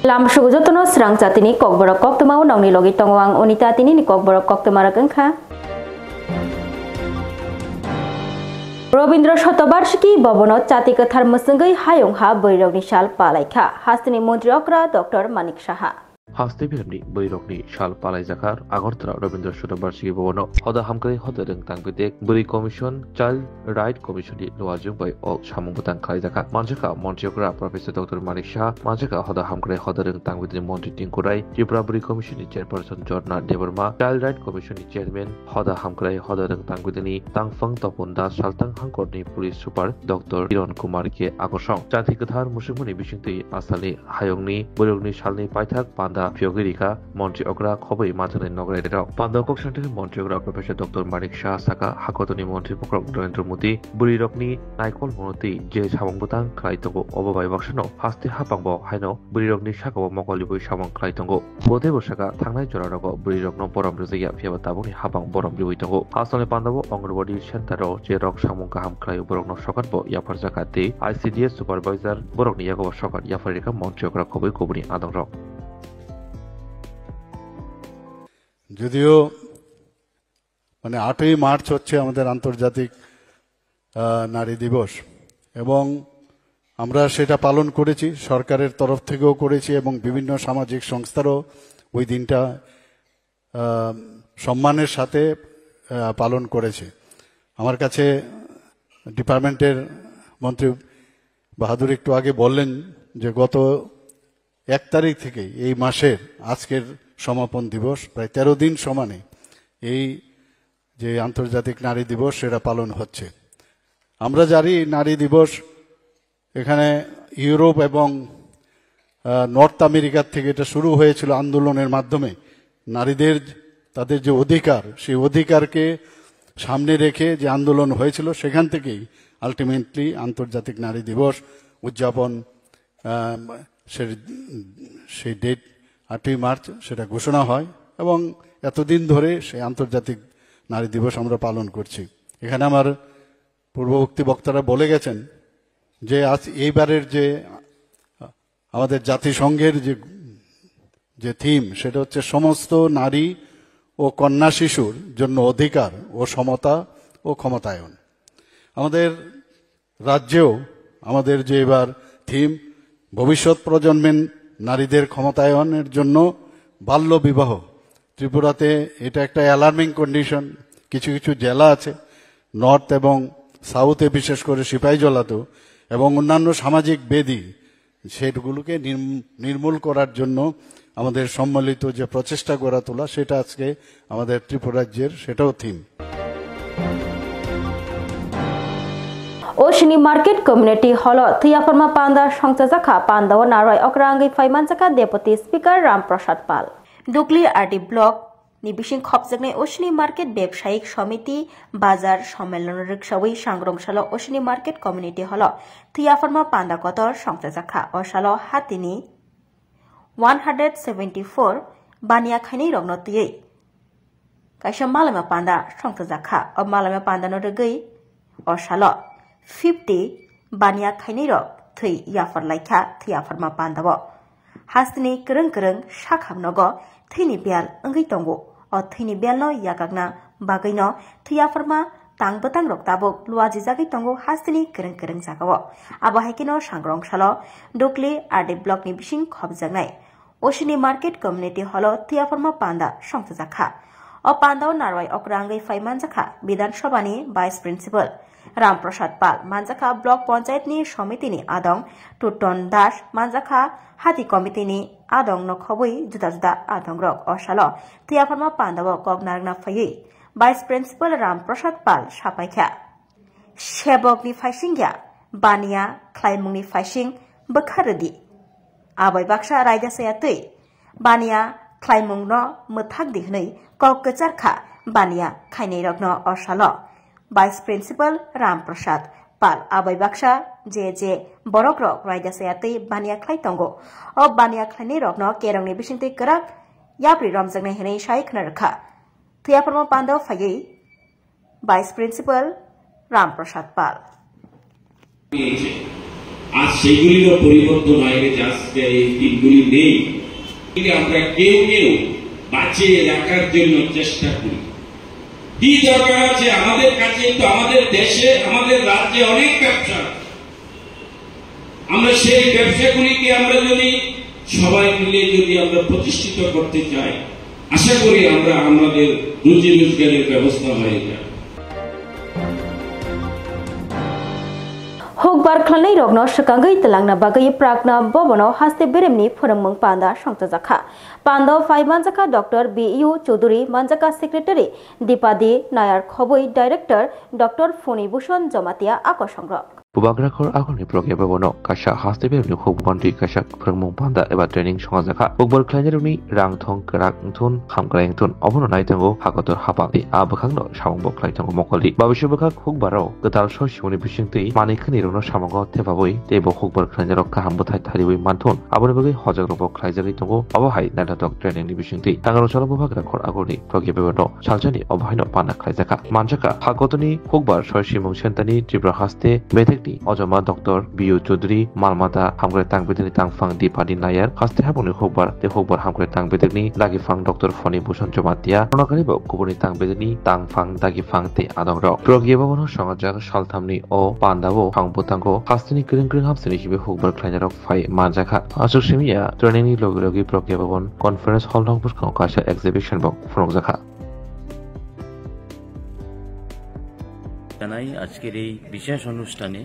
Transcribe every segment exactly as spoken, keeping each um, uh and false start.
Lamsugo jotono srang chatini kokborok koktwmao nongni logi tongo ang Onita, tinini kokborok koktwmarok wngkha. Robindra Shatabarshiki Bhabono chati kwthar mwswngwi hayung ha bwrwirokni sal palaikha hasteni montri okra Doctor Manik Saha. Haste biramni bwrwirokni sal palaijakha Agartala Robindra Shatabarshiki Bhabono hoda hamkrai hoda rwng tangbitek bwrwi commission, child right commission ni luajwng bai o samung bwtang khlaijakha. Manjakha montri okra Professor Doctor Manik Saha, manjakha hoda hamkrai hoda rwng tangbitekni montri Tinku Rai, Tripura bwrwi commission ni chairperson Jorna Debbarma, child right commission ni chairman, hoda hamkrai hoda rwng tangbitekni Tangphang Topon Das, Saltang Hangkorni police super Doctor Kiran Kumar K Akosong. Chati kwthar mwswkmani bisingtwi asalni hayungni bwrwirokni salni paithak panda phiyogwi rikha montri okra khobwi manjaknai nograi rok. Panda kok santwi montri okra Professor Doctor Manik Saha saka, hakotorni montri bokhorok Narendra Modi bwrwirokni naikol monotwi je samung bwtang khlai tongo, obo bai baksano haste hapangbo haino bwrwirokni sakao mokol ribwi samung khlai tongo. Bo teibo saka, thangnai jorarogo bwrwirokno borom rwjakya, phiyaba tabukni hapang borom riwi tongo. Hasalni pandao Anganwadi center-o je rok samung kaham khlaio, borokno sokat bo yapharjakha tei I C D S supervisor borokni yago bo sokat yapharikha montri okra khobwi kubuni adongrok. যদিও মানে আটই মার্চ হচ্ছে আমাদের আন্তর্জাতিক আহ, নারী দিবস এবং আমরা সেটা পালন করেছি, সরকারের তরফ থেকেও করেছি এবং বিভিন্ন সামাজিক সংস্থারও ওই দিনটা আহ, সম্মানের সাথে আহ, পালন করেছে। আমার কাছে ডিপার্টমেন্টের মন্ত্রী বাহাদুর একটু আগে বললেন যে গত এক তারিখ থেকে এই মাসের আজকের সমাপন দিবস, প্রায় তেরো দিন সমানে এই যে আন্তর্জাতিক নারী দিবস সেটা পালন হচ্ছে। আমরা জানি নারী দিবস এখানে ইউরোপ এবং আহ, নর্থ আমেরিকার থেকে এটা শুরু হয়েছিল আন্দোলনের মাধ্যমে। নারীদের তাদের যে অধিকার, সেই অধিকারকে সামনে রেখে যে আন্দোলন হয়েছিল, সেখান থেকেই আলটিমেটলি আন্তর্জাতিক নারী দিবস উদযাপন, আহ, সে-, সেই ডেট আটই মার্চ সেটা ঘোষণা হয় এবং এতদিন ধরে সেই আন্তর্জাতিক নারী দিবস আমরা পালন করছি। এখানে আমার পূর্ববর্তী বক্তারা বলে গেছেন যে আজ এইবারের যে আমাদের জাতিসংঘের যে, যে থিম, সেটা হচ্ছে সমস্ত নারী ও কন্যা শিশুর জন্য অধিকার ও সমতা ও ক্ষমতায়ন। আমাদের রাজ্যেও আমাদের যে এবার থিম, ভবিষ্যৎ প্রজন্মের নারীদের ক্ষমতায়নের জন্য বাল্য বিবাহ। ত্রিপুরাতে এটা একটা অ্যালার্মিং কন্ডিশন। কিছু কিছু জেলা আছে, নর্থ এবং সাউথে, বিশেষ করে সিপাহীজলাতেও, এবং অন্যান্য সামাজিক বেদি, সেগুলোকে নির্ম-, নির্মূল করার জন্য আমাদের সম্মিলিত যে প্রচেষ্টা গড়ে তোলা, সেটা আজকে আমাদের ত্রিপুরা রাজ্যের, সেটাও theme. Oshini Market Community Hall o thwi yapharma panda songchajakha, panda o narwai okra wngwi phai manjakha Deputy Speaker Ram Prasad Pal. Dukli R D Block ni bising khopjaknai Oshini Market Bebsayik Somiti Bazar Sommelon rwksawi sangrong salo Oshini Market Community Hall o thwi yapharma panda kotor songchajakha. O salo hatini one hundred seventy four baniya khainai rokno twiwi kaisa malaima panda songchajakha. O malaima panda no rwgwi o salo fifty baniya khainai rok thwi yaphar laikha thwi yapharma panda o. Hasteni kwrwng kwrwng sakham nogo thwini bel wngwi tongo. O thwini bel no yakakna bagwi no thwi yapharma tang bwtang rok tabuk luajijagwi tongo hasteni kwrwng kwrwng jaga o. Abo hai kheno sangrong salo Dukli R D Block ni bising khopjaknai Oshini Market Community Hall o thwi yapharma panda songchajakha. O panda o narwai okra wngwi phai manjakha Bidhan Sabha ni Vice Principal Ram Prasad Pal, manjakha Block Panchayat ni Somiti ni adong Tuton Das, manjakha Hati Committee ni adong no khobwi juda juda adong rok. O salo thwi yapharma panda o kok narwkna phaiwi Vice Principal Ram Prasad Pal sapaikha. Sebokni phaising ya, baniya khlaimungni phaising bwkha rwdi. Abai baksa raida saya twi, baniya khlaimungno mwthak di hwnwi kok kwchar kha baniya khainairokno o salo. Vice Principal Ram Prasad Pal abai baksa je je borokrok raida saya twi baniya khlai tongo. O baniya khlainairokno kerongni bisingtwi kwrak yapri romjaknai hwnwi sai khna rwkha. Thwi yapharma panda o phaiwi Vice Principal Ram Prasad Pal. P H A. আজ সেগুলিরও পরিবর্তন হয়ে গেছে, আজকে এই দিনগুলি নেই। কিন্তু আমরা কেউ কেউ বাঁচিয়ে রাখার জন্য চেষ্টা করি। কি দরকার আছে? আমাদের কাছে তো, আমাদের দেশে, আমাদের রাজ্যে অনেক ব্যবসা আছে। আমরা সেই ব্যবসাগুলিকে আমরা যদি সবাই মিলে যদি আমরা প্রতিষ্ঠিত করতে চাই, আশা করি আমরা আমাদের রুজি রোজগারের ব্যবস্থা হয়ে যাবে। Hukbar khwlainairokno swkangwi twlangna bagwi Pragna Bhavan-o haste beremni phwrwngmung panda songchajakha. Panda-o phai manjakha Doctor B U Chowdhury, manjakha Secretary Dipadi Nayar, khobwi Director Doctor Foni Bhushan Jamatia, a kosongrok. Bubagra khor agoni Pragya Bhavan-o kaisa haste beremni hukbar twi kaisa phwrwngmung panda eba training songjakha. Hukbar khwlainairokni rang thong kwrak wngthun, hamkrai wngthun, obono nai tongo hakotor hapang tei a bwkhakno samungbo khlai tongo mokoldi. Babisa bwkhak hukbaro kwtal soi simoni bisingtwi manwi khwnirokno samungo thepabwi teibo hukbar khwlainairok kaham bwthai thariwi manthun, aboni bagwi hojakrokbo khlaijagwi tongo. Obo hai naithotok trainingni bisingtwi Tangarwchalo Bubagra khor agoni Pragya Bhavan-o salsani obo haino panda khlaijakha. Manjakha, hakotorni hukbar soi simung sentani Tripura haste bedekni ojoma Doctor B U Chowdhury, malmata hamkrai tangbedekni tangphang Dipadi Nayar, haste habangni hukbar tei hukbar hamkrai tangbedekni dagiphang Doctor Foni Bhushan Jamatia, khoroknwi bo kubuni tangbedekni tangphang dagiphang tei adongrok. Pragya Bhavan-o songajak salthamni o panda-o thang bwtango hasteni kwrwng kwrwng hapsini hibi hukbar khlainairok phai manjakha. Aswk simi ya trainingni logi logi Pragya Bhavan Conference Hall nok bwskango kaisa exhibition bo phunukjakha. জানাই আজকের এই বিশেষ অনুষ্ঠানে।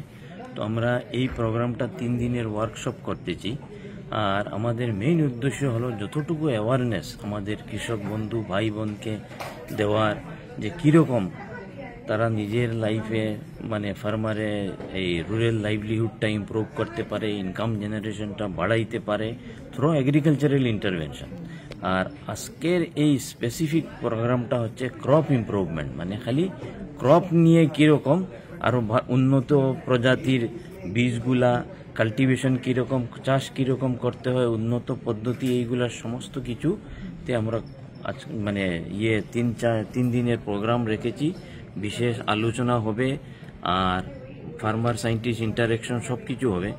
তো আমরা এই প্রোগ্রামটা তিন দিনের ওয়ার্কশপ করতেছি। আর আমাদের মেইন উদ্দেশ্য হলো যতটুকু অ্যাওয়ারনেস আমাদের কৃষক বন্ধু ভাই বোনকে দেওয়ার, যে কীরকম তারা নিজের লাইফে, মানে ফার্মারে এই রুরাল লাইভলিহুডটা ইমপ্রুভ করতে পারে, ইনকাম জেনারেশনটা বাড়াইতে পারে থ্রু এগ্রিকালচারাল ইন্টারভেনশন। আর আজকের এই স্পেসিফিক প্রোগ্রামটা হচ্ছে ক্রপ ইমপ্রুভমেন্ট, মানে খালি ক্রপ নিয়ে কীরকম আরও ভা-, উন্নত প্রজাতির বীজগুলা, কাল্টিভেশন কীরকম, চাষ কীরকম করতে হয়, উন্নত পদ্ধতি, এইগুলা সমস্ত কিছুতে আমরা আজ, মানে, ইয়ে, তিন চার, তিন দিনের প্রোগ্রাম রেখেছি। বিশেষ আলোচনা হবে, আর ফার্মার সায়েন্টিস্ট ইন্টারঅ্যাকশন সব কিছু হবে।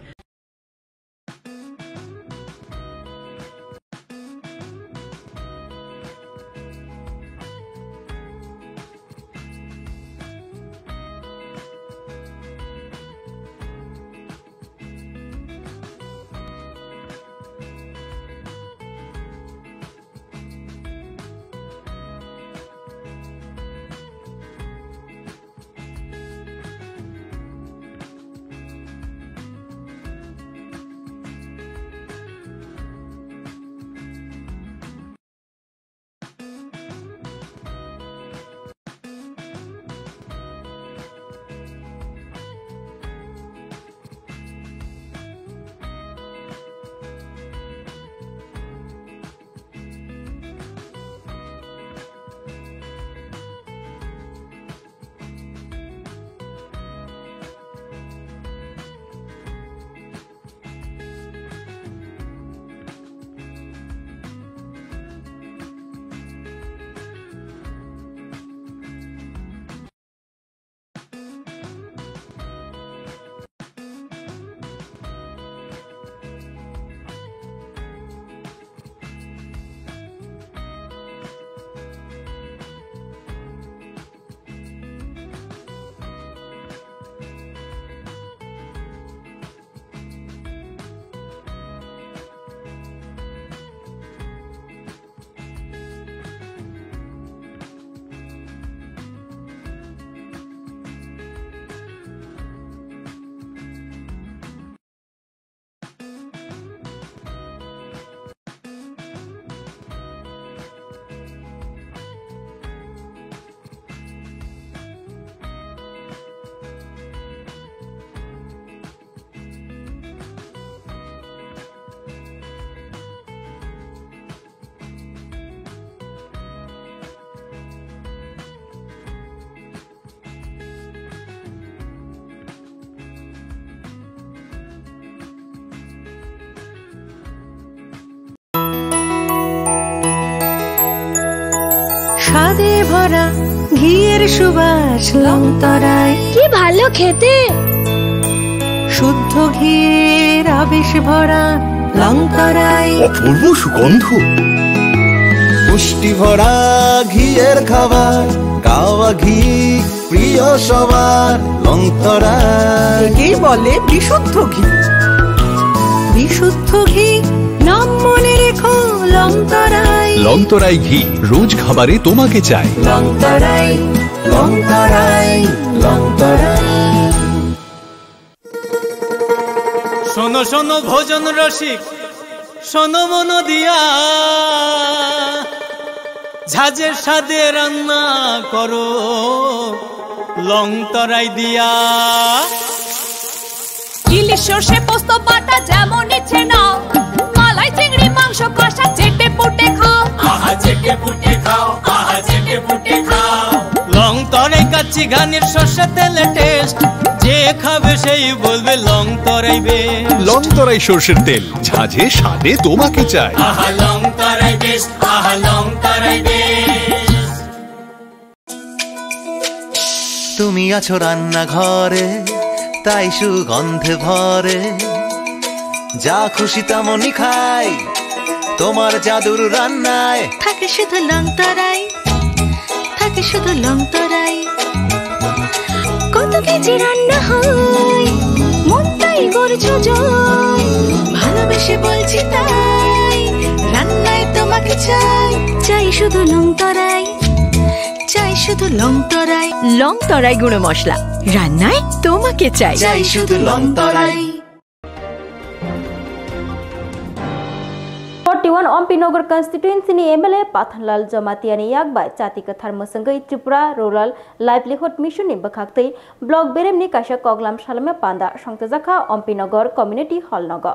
স্বাদে ভরা ঘিয়ের সুবাস লংতরায়। কি ভালো খেতে। শুদ্ধ ঘির আবেশ ভরা লংতরাই। অপূর্ব সুগন্ধ। পুষ্টি ভরা ঘিয়ের খাবার, কাওয়া ঘি প্রিয় সবার, লংতরাই। একেই বলে বিশুদ্ধ ঘি। বিশুদ্ধ ঘি, নাম মনে রেখো, লংতরাই। লংতরাই ঘি, রোজ খাবারে তোমাকে চাই। লংতরাই, লংতরাই, লংতরাই। শোনো শোনো ভোজন রসিক, শোনো মন দিয়া, ঝাঁঝের স্বাদে রান্না করো লং তরাই দিয়া। ইলিশ সর্ষে পোস্ত বাটা যেমন ইচ্ছে নাও, মালাই চিংড়ি মাংস কষা চেটে পুটে খাও। আহা চেটে পুটে খাও, আহা চেটে পুটে খাও। লং তরাই কাচ্চি ঘানির সর্ষে তেলে টেস্ট, যে খাবে সেই বলবে লং তরাই বেস্ট। লং তরাই সর্ষের তেল, ঝাঁঝে স্বাদে তোমাকে চাই। আহা লং তরাই বেস্ট, আহা লং তরাই বেস্ট। তুমি আছো রান্নাঘরে, তাই সুগন্ধে ভরে। যা খুশি তেমনই খাই, তোমার জাদুর রান্নায়। থাকে শুধু লং তরাই, থাকে শুধু লং তরাই। কত কেজি রান্না হয়, মন তাই করছো জয়। ভালোবেসে বলছি তাই, রান্নায় তোমাকে চাই। চাই শুধু লং তরাই, চাই শুধু লং তরাই। লং তরাই গুঁড়ো মশলা, রান্নায় তোমাকে চাই। চাই শুধু লং তরাই। Forty one Ompinagar constituency ni M L A Pathanlal Jamatia ni yak bai chati kwthar mwswngwi Tripura Rural Livelihood Mission ni bwkhaktwi Block Berem ni kaisa koklam salaima panda songchajakha Ompinagar Community Hall nogo.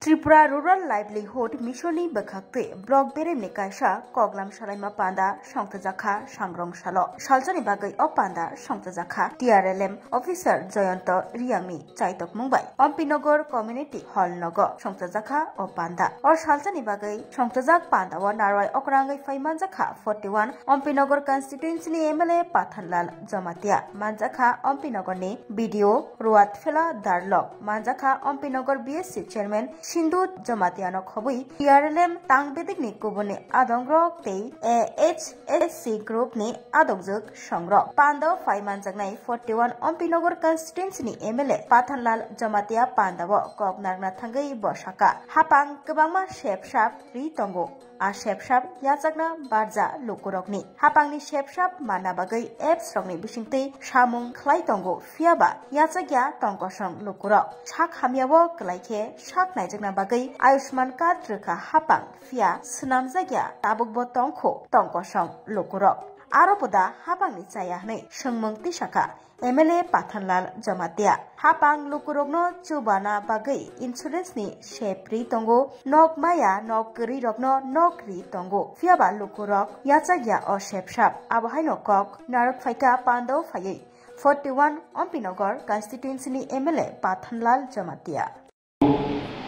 Tripura Rural Livelihood Mission ni bwkhaktwi Block Berem ni kaisa koklam salaima panda songchajakha sangrong salo. Salsani bagwi o panda songchajakha T R L M officer Joyonto Riyangni chaitokmung bai Ompinagar Community Hall nogo songchajakha o panda. O salsani bagwi songchajak panda o narwai okrangwi phai manjakha forty one Ompinagar constituency ni M L A Pathanlal Jamatia, manjakha Ompinagar ni B D O Ruat Phela Darlok, manjakha Ompinagar B S C chairman Sindhu Jamatia no khobwi T R L M tang bedek ni kubuni adongrok tei A H S C group ni adongjwk songrok. Panda o phai manjaknai forty one Ompinagar constituency ni M L A Pathanlal Jamatia panda o kok narwkna thangwi bo sakha, hapang kwbangma sep sap ri tongo. A sep sap yachakna barja lukurokni. Hapangni sep sap manna bagwi apps rokni bisingtwi samung khlai tongo, phiyaba yachakya tongkosong lukurok. Sak hamyao kwlai khe sak naijakna bagwi Ayushman card rwkha hapang, phiya swnamjakya tabukbo tongkho tongkosong lukurok. Aro poda hapangni chaya hwnwi swngmung tisakha M L A Pathanlal Jamatia. Hapang lukurokno chubana bagwi insurance ni sep ri tongo, nok maya nok kwrwi rokno nok ri tongo. Phiyaba lukurok yachakya o sep sap. Abo haino kok narwk phaikha panda o phaiwi forty one Ompinagar constituency ni M L A Pathanlal Jamatia.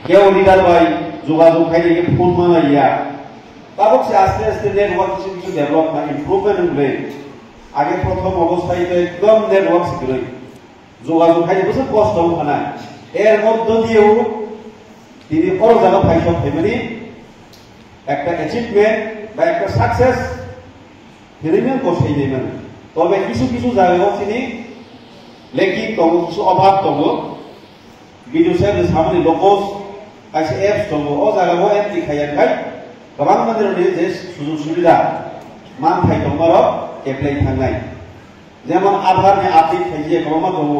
Kebo leader bai jogajog khainai khe phone manlaiya. Tabuk se aste aste network kisu kisu develop kha, improvement wngwi. Age prothom obosthai to ekdom network se kwrwi. Jogajog khainai bwswk kosto wngkha nai. Er moddho diyo tini oro jaga phaisok phaimani ekta achievement ba ekta success hinwi nang kosainai mano. Tobe kisu kisu jagao chini lacking tongo, kisu obhab tongo. B D O saheb ni samani logos kaisa apps tongo, o jaga o app ni khaiya khai kwbang mandirokni je sujog subida manthai tongmarok keplai thangnai. Jemon Aadhaar ni update khaiya kwbangma tongo.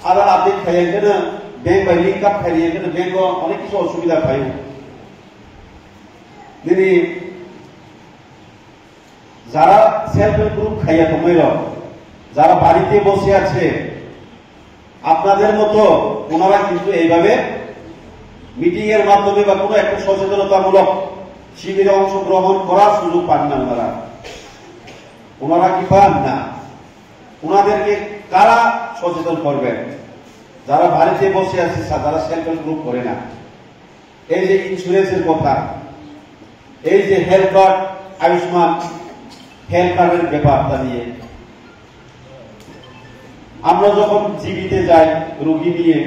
Aadhaar update khaiya hwnkhe bank bai link up khaiya hwnkhe bank o onek kisu osubida phaio. Nini যারা self help group খাইয়া তোমাইল, যারা বাড়িতে বসে আছে, আপনাদের মতো ওনারা কিন্তু এইভাবে মিটিং এর মাধ্যমে বা কোনো একটা সচেতনতামূলক শিবিরে অংশগ্রহণ করার সুযোগ পান না ওনারা। ওনারা কি পান না? ওনাদেরকে কারা সচেতন করবেন? যারা বাড়িতে বসে আছে, যারা সেলফ হেল্প গ্রুপ করে না। এই যে ইন্স্যুরেন্সের কথা, এই যে হেলথ কার্ড, আয়ুষ্মান হেলথ কার্ডের ব্যাপারটা নিয়ে, আমরা যখন জিবিতে যাই রোগী নিয়ে,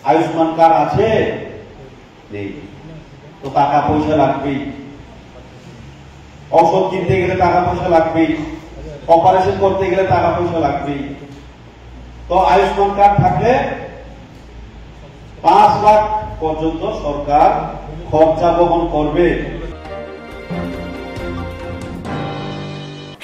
আয়ুষ্মান কার্ড আছে? নেই। তো টাকা পয়সা লাগবেই। ঔষধ কিনতে গেলে টাকা পয়সা লাগবেই। অপারেশন করতে গেলে টাকা পয়সা লাগবেই। তো আয়ুষ্মান কার্ড থাকলে পাঁচ লাখ পর্যন্ত সরকার খরচা বহন করবে।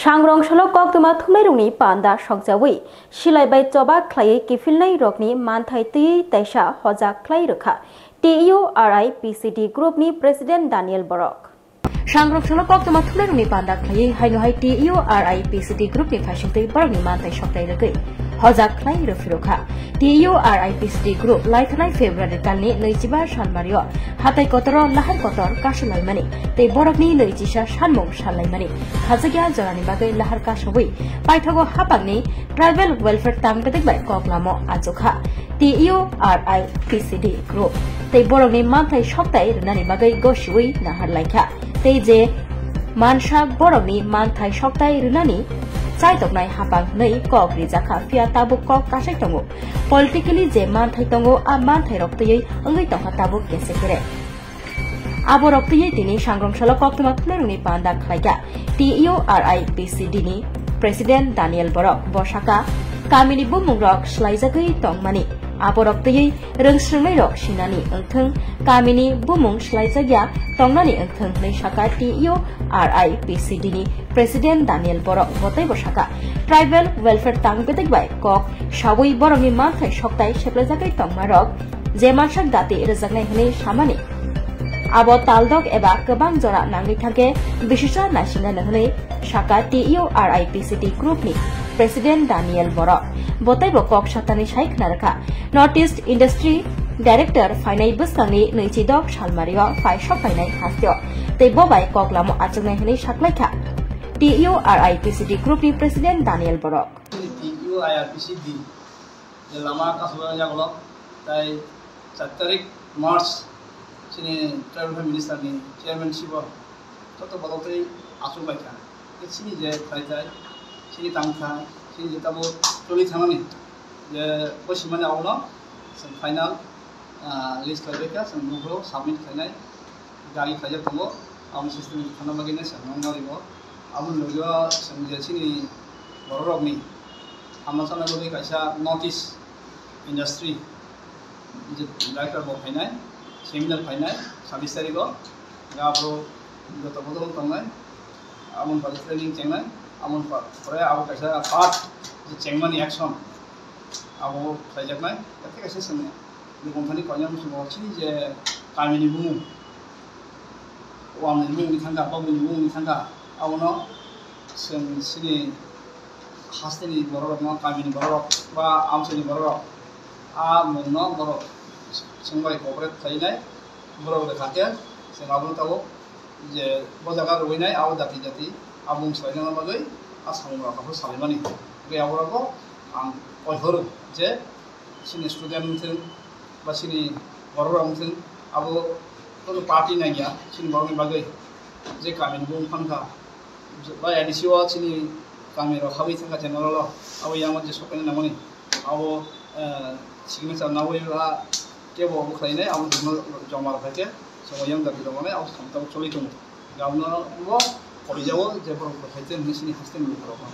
Sangrong salo koktwma thumnairokni panda sokjawi, silai bai choba khlaiwi kiphilnai rokni manthai twiwi taisa hojak khlai rwkha T U R I P C D group ni president Daniel Borok. Sangrok salo koktwma thumnairokni panda khlaiwi haino hai T U R I P C D group ni phaisingtwi borokni manthai soktai rwgwi hojak khlai rwphirokha. T U R I P C D group laithanai February talni nwichiba salmario hatai kotoro lahar kotor kasulaimani tei borokni nwichisa sanmung sallaimani khajagya jorani bagwi lahar kasawi paithago hapangni tribal welfare tang bedek bai kok lamo achukha T U R I P C D group tei borokni manthai soktai rwnani bagwi gosiwi nahar laikha. Tei je mansak borokni manthai soktai rwnani chaitoknai hapang hwnwi kok rijakha, phiya tabuk kok kasai tongo. Politically je manthai tongo, a manthai rok twiwi wngwi tongkha tabuk kese kere. Abo rok twiwi tini sangrong salo koktwma thumnairokni panda khlaikha T U R I P C D ni president Daniel Borok. Bo sakha, kamini bumung rok swlaijagwi tongmani. Abo rok twiwi rwngswrwngnairok sinani wngthwng, kamini bumung swlaijakya tongnani wngthwng hwnwi sakha T U R I P C D ni president Daniel Borok. Bo teibo sakha, tribal welfare tang bedek bai kok sawi borokni manthai soktai seplaijagwi tongmarok je mansak dati rwjaknai hwnwi samani abo taldok eba kwbang jora nangwi thangkhe bisisa naisingnai hwnwi sakha T U R I P C D group ni president Daniel Borok. Bo teibo kok satani sai khna rwkha North East Industry Director phainai bwskangni nwichidok salmario phai sok phainai hasteo tei bo bai kok lamo achuknai hwnwi saklaikha T U R I P C D group ni president Daniel Borok. T U R I P C D je lama kasubani jagolo tai char tarik March chini Tribal Welfare Minister ni chairmanship o joto bodol tei achuk bai kha. Tei chini je khlai tai, chini tang kha, chini je tabo choli thanani je bo simani abono chwng final, ah, list khlai bai kha, chwng buphuru submit khlainai gari khlaijak tongo, abo system thangna bagwi nai chwng nang nari bo. Aboni logi o chwng je chini borok rokni hamna chana bagwi kaisa notice industry je director bo phainai, seminar phainai sabis tarikh o, ga abo joto bodol tongnai, aboni pore training chengnai, aboni pore abo kaisa part je chengmani action abo khlaijaknai, tei kaisa chwng Bini bumthani koinai muchungo chini je kamini bumung, wamni bumung ni thangkha, bobini bumung ni thangkha, abono chwng chini hasteni borok rokno, kamini borok rok ba amchaini borok rok, a mungno borok chwng bai cooperate khlainai borok rwkha khe chwng abono tabuk je bo jaga rwinai abo jati jati a bumung swlaina bagwi a samung rok salai mani. Hwnkhe aborogo ang koi horo je chini student wngthwng, ba chini borok rok wngthwng, abo joto party nangya chini borokni bagwi, je kamini bumung phankha, ba A D C o chini kami rok habwi thangkha general o, abo yang je sokaina nangmani, abo, eh, signature nawi ba kebo obo khlainai, abo joma rok hai khe, chwng yang jati rok manai, abo samung tabuk choli tongo. Gabno bo korijao je borok bo hai chen hwnwi sini hasteni borok no.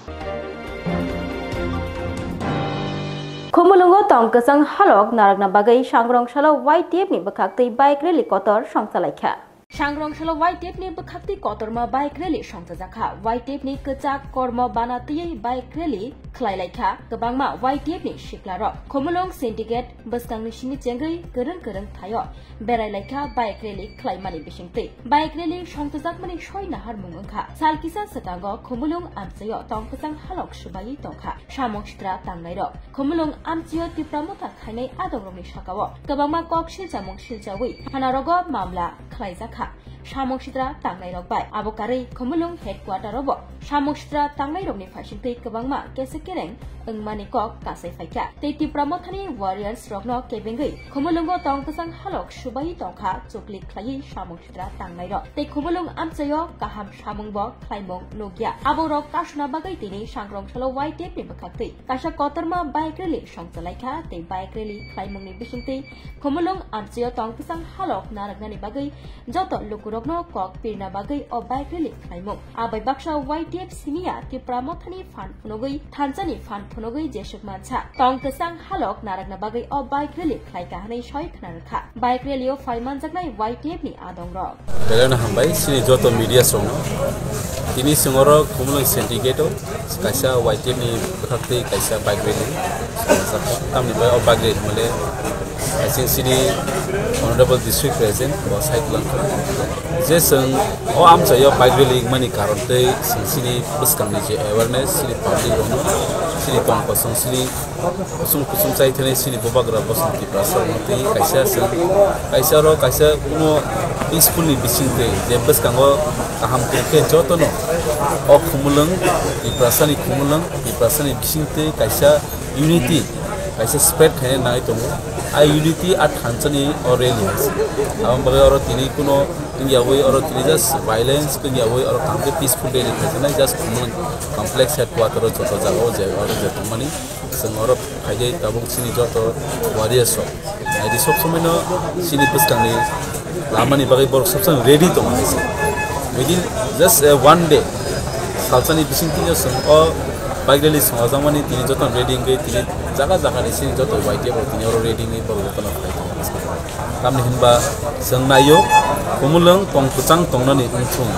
Khumulwngo tong kwchang halok narwkna bagwi sangrong salo Y T F ni bwkhaktwi bike rally kotor songchalaikha. Sangrong salo Y T F ni bwkhaktwi kotorma bike rally songchajakha. Y T F ni kwchak kormo bana twiwi bike rally khlailaikha kwbangma Y T F ni siklarok. Khumulwng syndicate bwskangni simi chengwi kwrwng kwrwng thaio berai laikha bike rally khlaimani bisingtwi. Bike rally songtwjakmani soi naharmung wngkha. Sal kisa swkango Khumulwng amchaio tong kwchang halok swbaiwi tongkha samung sitra tangnairok. Khumulwng amchaio Tipra Motha khainai adongrokni sakao kwbangma kok silchamung silchawi thanarogo mamla khlaijakha. samung sitra tangnairok bai. Abo karwi Khumulwng headquarter-o bo samung sitra tangnairokni phaisingtwi kwbangma kesik kereng wngmani kok kasai phaikha. Tei Tipra Mothani warriors rokno kebengwi Khumulwngo tong kwchang halok subai tongkha, chukli khlaiwi samung sitra tangnairok. Tei Khumulwng amchaio kaham samung bo khlaimung nukya. Aborok kasuna bagwi tini Sangrong salo Y T F ni bwkhaktwi kaisa kotorma bike rally songchalaikha tei bike rally khlaimungni bisingtwi Khumulwng amchaio tong kwchang halok narwknani bagwi joto lukurokno kok pirna bagwi o bike rally khlaimung. Abai baksa Y T F siniya Tipra Mothani phan phunugwi thansani phan phunugwi jesuk mansa tong kwchang halok narwkna bagwi o bike rally khlaikha hwnwi soi khna rwkha. Bike rally-o phai manjaknai Y T F ni adongrok. Belai no hambai, chini joto media rokno. Tini chwng oro Khumulwng syndicate-o kaisa Y T F ni bwkhaktwi kaisa bike rally. Tamni bai o bike rally mole, I think chini Honorable District President bo sai kwlangkha. Je chwng o amchaio bike rally wngmani karon tei chwng chini bwskangni je awareness, chini public rokno, chini tong kosong, chini kusum kusum chai thani chini bubagra bosong Tiprasa rokno twi kaisa chwng kaisa oro kaisa kuno peaceful ni bisingtwi je bwskango kaham kwrwi khe jotono o Khumulwng Tiprasa ni Khumulwng Tiprasa ni bisingtwi kaisa unity kaisa spread khaina nai tongo. A unity a thansani o rally hai se. Aboni bagwi oro tini kuno wngyawi oro tini just violence wngyawi oro kaham khe peaceful rally khaijaknai just Khumulwng complex headquarter o joto jagao je oro je tongmani. Chwng oro phaidi tabuk chini joto warriors rok. Naidi sob somoi no chini bwskangni lamani bagwi borok sob somoi ready tongo hai se. Within just, uh, one day, salsani bisingtwi no chwng o bike rally songjakmani tini joto ready wngwi tini jaga jaga ni chini joto Y T F rok tini oro ready wngwi borok joto no phai tongo. Tamni hinba chwng naio, Khumulwng tong kwchang tongnani wngthung.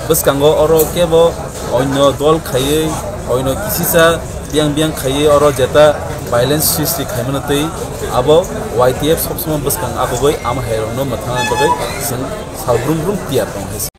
Bwskango oro kebo oino dol khaiwi, oino kisisa biyang biyang khaiwi oro jeta violence sristi khaimano twi abo Y T F sob somoi bwskang abogwi ama hairokno mwthangna bagwi chwng sal brum brum tiyar tong hai se.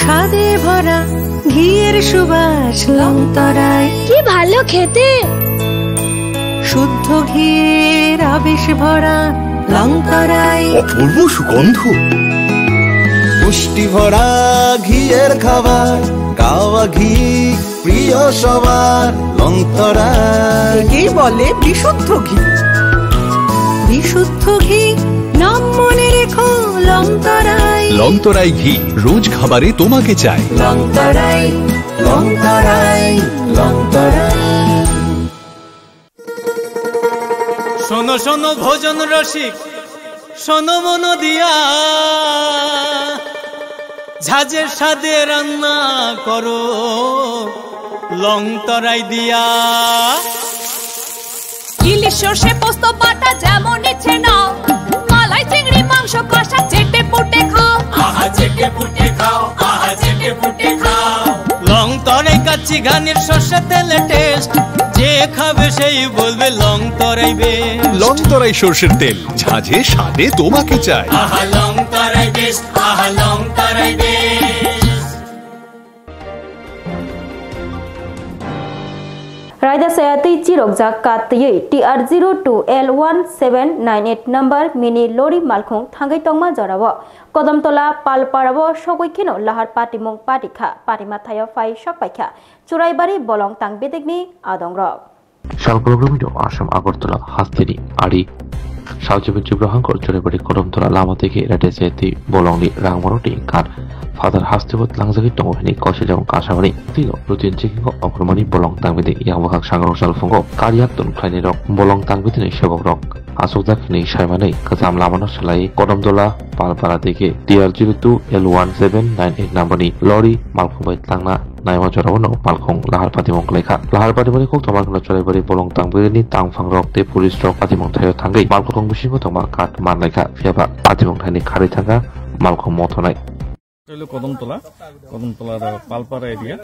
স্বাদে ভরা ঘিয়ের সুবাস লংতরায়। কি ভালো খেতে! শুদ্ধ ঘিয়ের আবেশ ভরা লংতরায়। অপূর্ব সুগন্ধ। পুষ্টি ভরা ঘিয়ের খাবার, গাওয়া ঘি প্রিয় সবার, লংতরায়। একেই বলে বিশুদ্ধ ঘি। বিশুদ্ধ ঘি, নাম মনে রেখো, লংতরাই। লংতরাই ঘি, রোজ খাবারে তোমাকে চাই। লংতরাই, লংতরাই, লংতরাই। শোনো শোনো ভোজন রসিক, শোনো মন দিয়া, ঝাঁঝের স্বাদে রান্না করো লং তরাই দিয়া। ইলিশ সর্ষে পোস্ত বাটা যেমন ইচ্ছে নাও, মালাই চিংড়ি মাংস কষা চেটে পুটে খাও। আহা চেটে পুটে খাও, আহা চেটে পুটে খাও। লং তরাই কাচ্চি ঘানির সর্ষে তেলে টেস্ট, যে খাবে সেই বলবে লং তরাই বেস্ট। লং তরাই সর্ষের তেল, ঝাঁঝে স্বাদে তোমাকে চাই। আহা লং তরাই বেস্ট, আহা লং তরাই best. Raida saya twi chirokjak kat twiwi T R zero two L one seven nine eight number mini lori malkhung thangwi tongma jorao Kodomtola Palparao sogwi kheno lahar patimung patikha, patima thaio phai sokpaikha Churaibari bolong tang bedekni adongrok. Salkologromino Assam Agartala hasteni ari South Jibin Jibra Hangkor Churaibari Kodomtola lama teke rate se twi bolongni rangmaro twi kar Father hasteo tlangjagwi tongo hwnwi koisajak kasamani. Tino routine checking o okromani bolong tangmide yang bwkhak sangrok salphungo kar yak tun khlainai rok bolong tangmidini sebokrok aswkjak hwnwi saimanwi kwcham lamano swlaiwi Kodomtola Palpara teke T R zero two L one seven nine eight number ni lori malkhung bai tlangna naima jorao no malkhung lahar patimung khlaikha. Lahar patimungni kok tongma kheno Churaibari bolong tangmani tangphangrok tei police rok patimung thaio thangwi malkhung bisingo tongma kat manlaikha, phiyaba patimung thaini kharwi thangkha malkhung mothonai. এটা হলো কদমতলা, কদমতলার, আহ, পালপাড়া এরিয়া।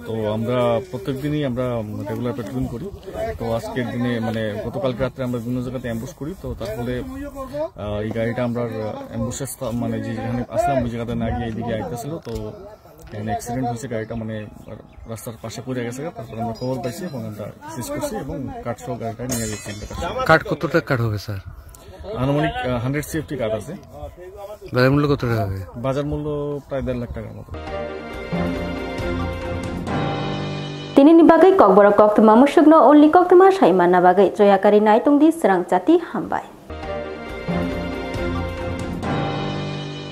তো আমরা প্রত্যেক দিনই আমরা regular patrolling করি। তো আজকের দিনে, মানে, গতকালকে রাত্রে আমরা বিভিন্ন জায়গাতে অ্যাম্বুশ করি। তো তার ফলে, আহ, এই গাড়িটা আমরা, আহ, অ্যাম্বুশের স্থা-, মানে, যে যেখানে আসলাম, ওই জায়গাতে না গিয়ে এইদিকে আইতেছিল। তো এখানে অ্যাক্সিডেন্ট হয়েছে, গাড়িটা, মানে, রাস্তার পাশে পড়ে গেছে। তারপর আমরা খবর পাইছি এবং আমরা সিজ করছি এবং কাঠ সহ গাড়িটা নিয়ে যাচ্ছি আমরা কাঠ। কাঠ কতটা কাঠ হবে, স্যার? আনুমানিক, আহ, হান্ড্রেড সিএফটি কাঠ আছে। বাজার মূল্য কত টাকা হবে? বাজার মূল্য প্রায় দেড় লাখ টাকার মতো। Tinini bagwi kokborok koktwma musukno only koktwma sai manna bagwi joyakari nai tongdi srang chati hambai.